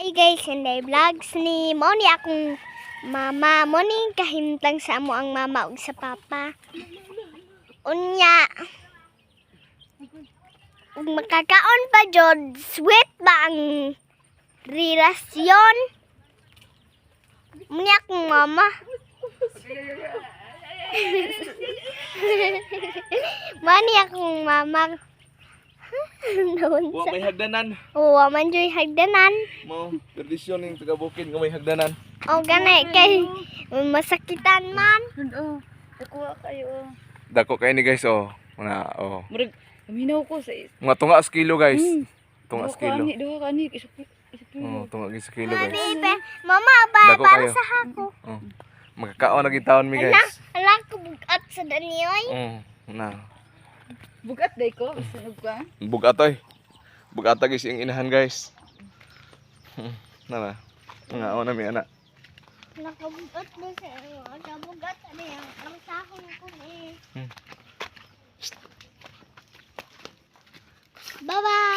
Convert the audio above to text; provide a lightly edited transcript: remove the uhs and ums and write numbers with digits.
Hey guys, Inday Vlogs ni mo ni akong mama, mo ni kahimtang sa amo ang mama ug sa papa. Unya ug makakaon pa jud, sweet ba ang relasyon? Mo ni akong mama. Mo ni akong mama. Wa may hagdanan. Oo, man joy hagdanan. Mo, tradisyon ning taga bukid nga may hagdanan. O gani kay masakitan man. Oh, nakuha kayo. Oh. Dako kay ni guys, oh. Mga oh. Murag minaw ko sa is. Mga tunga sa kilo, guys. Tunga Duha sa kilo. ka ani, duha ka ani, isa kilo. Oh, tunga sa kilo, guys. Baby, mama ba Dako para kayo. sa hako. Oh. Magkakaon na gid taon mi, Ala, guys. ala ko bugat sa daniyoy. Oh, na. Bugat day ko, sunog ka. Bugat oy. Bugat guys yung inahan, guys. Na na. Nga na mi ana. Nakabugat mo sa nakabugat ano yang ang sahong ko eh. Bye-bye.